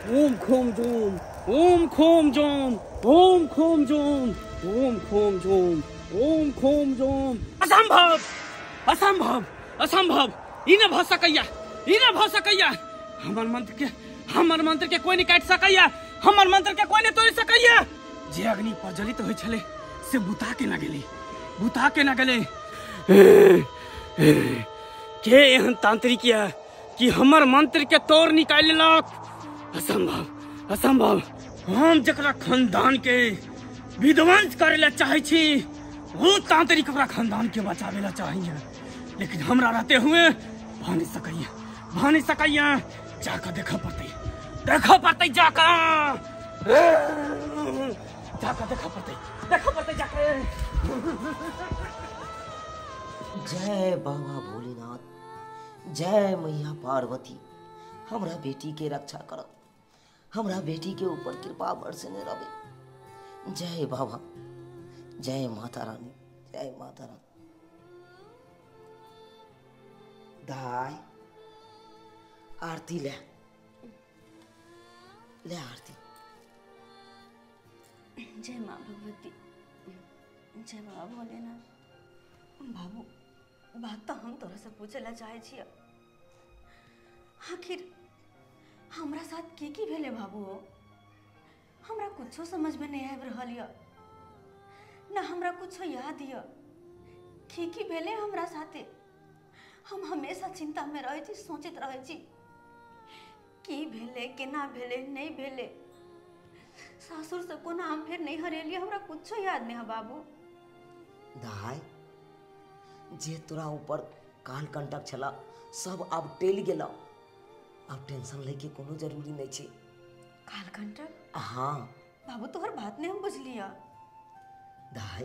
ओम खोम जोम ओम खोम जोम ओम खोम जोम ओम खोम जोम ओम खोम जोम। असंभव असंभव असंभव, ई न भ सकैया, ई न भ सकैया। हमर मंत्र के कोई नहीं काटि सकैया, हमर मंत्र के कोई नहीं तोड़ि सकैया। जे अग्नि प्रज्वलित होइ छलै से बुता के न गेलै, बुता के न गेलै। के एहन तांत्रिक यऽ कि हमर मंत्र के तोड़ निकालि लेलक? असंभव असंभव। हम जकरा खानदान के विध्वंस करे ला चाहै छी वो तांत्रिक ओकरा खानदान के बचावे ला चाहिए, लेकिन हमरा रहते हुए भ नहीं सकैया, भ नहीं सकैया। जाकर देखऽ पड़तै, देखऽ पड़तै, जाकर जाकर देखऽ पड़तै, देखऽ पड़तै जाकर। जय बाबा भोलेनाथ, जय मैया पार्वती, हमरा बेटी के रक्षा करब, हमरा बेटी के ऊपर कृपा बरसने रहे। जय बाबा, जय माता रानी, जय माता रानी। दाई आरती ले ले आरती। जय माँ भगवती, जय बाबा भोलेनाथ। बाबू बात तो हम तोरा से पूछे ला चाहे छियै, आखिर हमरा साथ की की भेलै बाबू? हमरा कुछो समझ में नहीं आबि रहल यऽ, ना हमरा कुछो याद यऽ। की की भेलै हमरा साथे? हम हमेशा चिंता में रहै छी, सोचैत रहै छी की भेलै, केना भेलै, नहीं भेलै। सासुर से कोना हम फेर नहीं हरेलियै, हमरा कुछो याद नहीं है बाबू। दाई जे तोरा ऊपर काल कंटक छला सब आब टलि गेल, आब टेंशन लैके कोनो जरूरी नहीं छै। काल कंटक? हाँ बाबू तोहर बात नहीं हम बुझलियै। दाई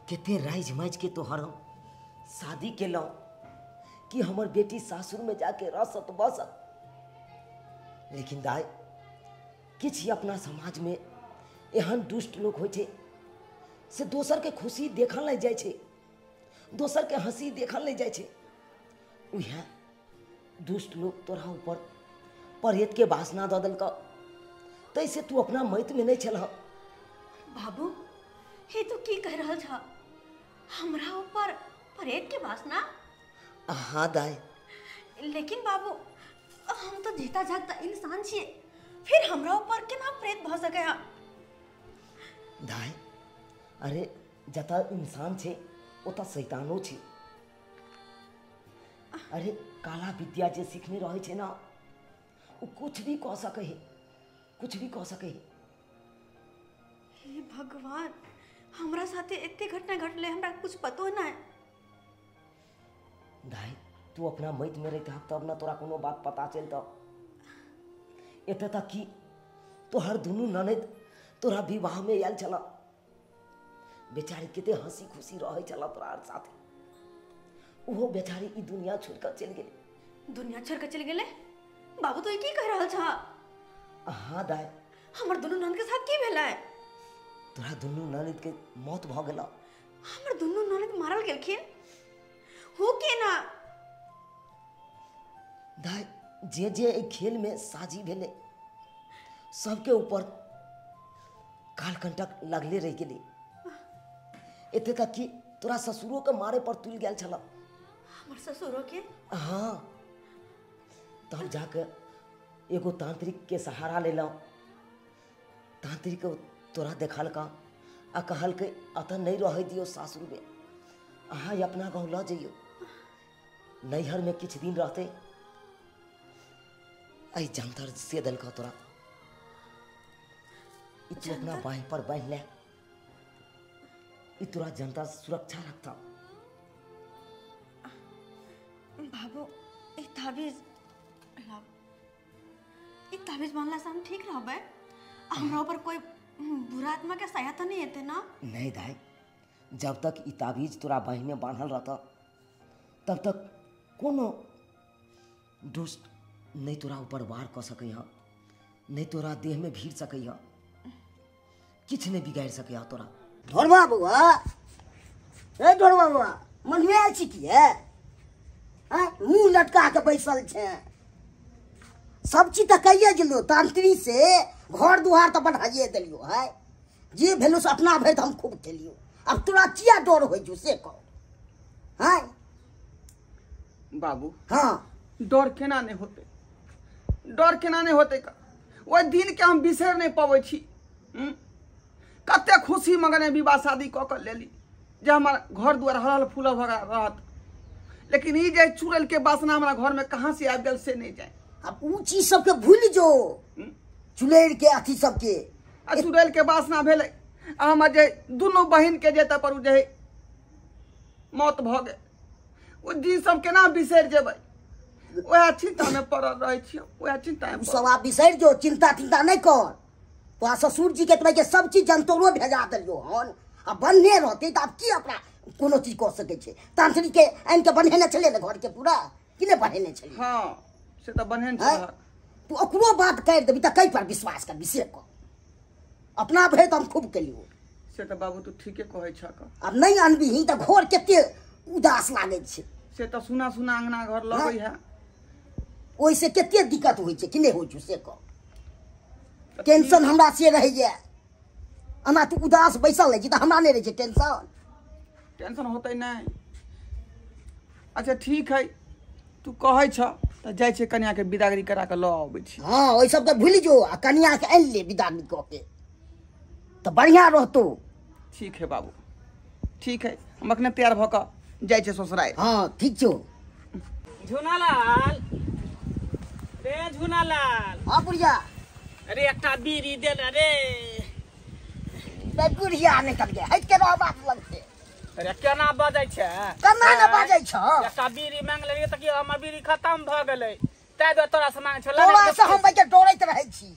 कते राजि माजि के तोहर हम शादी केलहुँ कि हमर बेटी सासुर में जाके रसत बसत, लेकिन दाई किछु अपना समाज में एहन दुष्ट लोग होइ छै से दोसर के खुशी देखल नहीं जाइ छै, दोसर के हंसी देखल नहीं जाइ छै। उएह दुष्ट लोग तोरा ऊपर प्रेत के वासना दऽ देलकऽ, तैसे तू अपना मौत में नहीं छलह। बाबू हे तू की कह रहल छ? हमरा ऊपर प्रेत के वासना? हाँ दाई। लेकिन बाबू हम तो जीता जागता इंसान छियै, फिर हमरा ऊपर केना प्रेत भऽ सकैया? दाई अरे जतऽ इंसान छै ओतऽ शैतानो छै। अरे काला विद्या जे सीखने रहै छै ना ओ कुछ भी कऽ सकै है, कुछ भी कऽ सकै है। हे भगवान, हमरा साथे एते घटना घटलै, हमरा कुछ पतो नहीं। दाई तू अपना मौत में रहितह तब ना तोरा कोनो बात पता चलतऽ। एतऽ तक कि तोहर दुनू ननद तोरा विवाह में आयल छल, बेचारी कते हंसी खुशी रहै छल तोरा साथे, ओहो बेचारी ई दुनिया छोड़ कऽ चलि गेलै। दुनिया छोड़ कऽ चलि गेलै? बाबू तू की कहि रहल छह? हाँ दाई। हमर दुनू ननद के साथ की भेलै? तोरा दुनू ननद के मौत भऽ गेल। हमर दुनू ननद मारल गेलखिन? हो केना? दाई जे जे एहि खेल में साजी भेलै सबके ऊपर कालकंटक लगले रहि गेलै। एते तक कि तोरा ससुरो के मारे पर तुलि गेल छल। हमर ससुरो के? हाँ। तब जाके एगो तांत्रिक के सहारा लेलहुँ, तांत्रिक तोरा देखलका आ कहलकै अतऽ नहीं रहै दियौ सासुरमे, अहाँ अपना गाँव लऽ जइयौ, नैहरमे किछु दिन रहतै। एहि जंतर से देलकऽ तोरा, ई तू अपना बाँहि पर बान्हि ले, ई तोरा जनता सुरक्षा रखता। बाबू ई ताबीज लाब, ई ताबीज बान्हला से हम ठीक रहबै? हमरा ऊपर कोई बुरा आत्मा के साया तो नहीं एतै ना? नहीं दाई, जब तक ई ताबीज तोरा बाँहि में बान्हल रहता तब तक कोनो दुष्ट नहीं तोरा ऊपर वार कऽ सकैया, नहीं तोरा देह में भीड़ सकैया, किछु नहीं बिगाड़ि सकैया तोरा। ढोरबा बउआ, ए ढोरबा बउआ, मनमे आयल छी किए? मुँह लटका के बैसल छै। सब चीज तऽ कहिए गेलियो तांत्रिक से घर दुआर तऽ बढ़ाइए देलियो है जे भेलो से अपना भरि हम खूब खेलियो अब तोरा किया डर होइ छौ से कह है बाबू। हाँ डर केना नहि होते, डर केना नहि होते? ओहि दिन के हम बिसरि नहि पबै छी। कते खुशी मगने विवाह शादी कऽ के लेली जे हमर घर दुआर हरल फूलल भऽ रहत, लेकिन ई जे चुड़ैल के वासना हमरा घर में कहाँ से आबि गेल से नहीं जाए। अब ऊ चीज सबके भूल जो चुड़ैल के अथी सबके। आ चुड़ैल के वासना भेलै आ हमर जे दुनू बहिन के जे पर जे मौत भऽ गेल, ओ दिन सब केना बिसरि जेबै? वएह चिंता में पड़ल रहै छियै, वएह चिंता में। सब आब बिसरि जो, चिंता तिंता नहीं कर। तोरा ससुर जी के तो सब चीज जंतरो भेजा देलियो हन, आ बन्हे रहते तऽ आब की अपना कोनो चीज कऽ सकै छै? तांत्रिक के आनि के बन्हेने छलै ने घर के पूरा, कि नहि बन्हेने छलै? हाँ से तऽ बन्हेने छलै। तू ओकरो बात करि देबी तऽ कै पर विश्वास करबी से कह? अपना भरि तऽ हम खूब केलियो। से तऽ बाबू तू ठीके कहै छह। आब नहि अनबीही तऽ घर कते उदास लागै छै। से तऽ सुना सुना अंगना घर लगै है, ओहिसे कते दिक्कत होइ छै कि नहि होइ छै से कह? टेंशन हमरा से रहैया, एना तू उदास बैसल रहै छी तऽ हमरा नहि रहै छै टेंशन। टेंशन होतै नहि। अच्छा ठीक है, तू कहै छह तऽ जाइ छियै कनिया के विदागरी करा के लऽ अबै छी। हाँ ओहि सबके भूलि जो आ कनिया के आनि ले विदागरी कऽ के तऽ बढ़िया रहतौ। ठीक है बाबू, ठीक है, हम अखने तैयार भऽ कऽ जाइ छियै ससुरारि। हाँ ठीक छौ। झुनालाल रे, झुनालाल। हाँ बुढ़िया। अरे एकटा बीड़ी दे ने रे। बुढ़िया नहीं करिए, हटि के रह बाप लग से। अरे केना बजै छै? केना ने बजै छौ? एकटा बीड़ी मांग लेलियै तऽ की हमर बीड़ी खत्म भऽ गेलै, ताहि दुआरे तोरा से मांगै छौ। तोरा से हम बैठ डरैत रहै छी,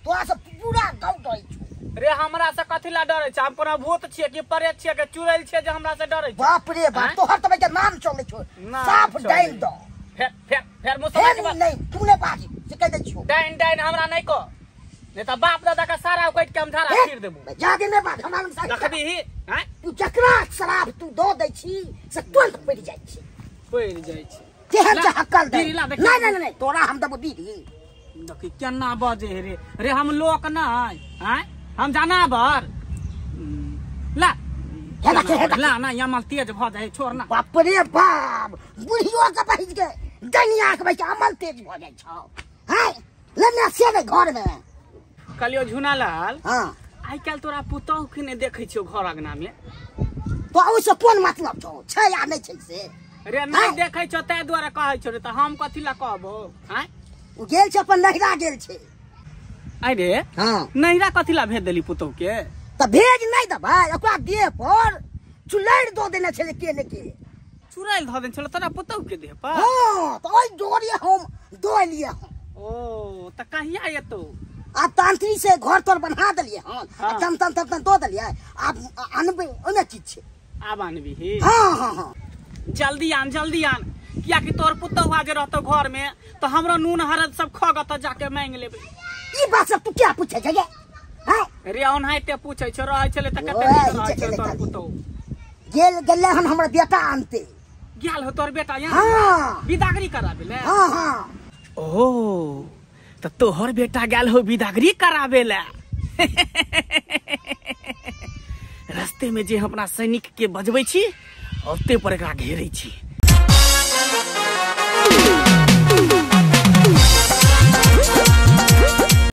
तोरा से पूरा गाँव डरै छौ। रे हमरा से कथी ला डरै छै? हम कोनो भूत छियै कि प्रेत छियै कि चुड़ैल छियै जे हमरा से डरै छै? बाप रे बाप, तोहर तऽ बैठ नाम चलै छौ, साफ डाइन दो। फेर फेर फेर मुँह नहीं, तू नहि बाजी से कहि दै छियौ। डाइन डाइन हमरा नहि कह, नहीं तऽ बाप दादा का सारा उकटि के हम धारा चीर देबो। जादे नहि बाज, हमरा लग देखबीही। हैं तू जकरा शराब तू दऽ दै छी से तुरंत पड़ि जाइ छै, पड़ि जाइ छै। तेहन चहकल दे। नहीं नहीं नहीं, तोरा हम देबो बीड़ी। देखी केना बजे रे रे, हम लोक नहीं हैं, हम जानवर। ला ला ना, यहाँ माल तेज भऽ जाइ, छोड़ ना। बाप रे बाप, बुढ़ियो के बहिज के डनिया के बहिज अमल तेज भऽ जाइ छौ। हैं लेने से ने घर में। कहलियो झुनालाल, हाँ आइ काल्हि तोरा पुतहु के नहि देखै छियौ घर अंगना में, तो ओहिसँ कोन मतलब छौ? छै या नहि छै से? रे नहि देखै छौ ताहि दुआरे कहै छौ रे, तऽ हम कथी लए कहबौ? आँय ओ गेल छै अपन नहिरा गेल छै। आइ रे, हाँ नहिरा कथी लए भेज देली पुतहु के? तऽ भेज नहि देबै, ओकरा देह पर चुड़ैल दऽ देने छलै के ने के। चुड़ैल धऽ देने छलै तोरा पुतहु के देह पर? हाँ तऽ ओहि डोरे हम दऽ एलियै हन। ओ तऽ कहिया एतौ? आब तांत्रिक से घर तोर बना देलियै हन, तन तन तन तन दऽ देलियै, आब अनबै ओहिमे चीज छै। आब अनबिही? हाँ हाँ हाँ जल्दी आन, जल्दी आन, कियाकि तोर पुतहु जे रहतौ घर में तऽ हमरो नून हरद सब खगत जाके मांगि लेबै। ई बात सब तू क्या पूछै छै गे? हैं रे ओनाहिते पूछै छौ, रहै छलै तऽ कते नीक रहै छलै तोर पुतहु। गेल गेलै हन हमर बेटा आनते। गेल हो तोर बेटा यहाँ? हाँ विदागरी कराबै ले? हाँ हाँ। ओ तऽ तोहर बेटा गेल हो विदागरी कराबे ले। रस्ते में जे हम अपना सैनिक के बजबै छी ओते पर एकरा घेरै छी।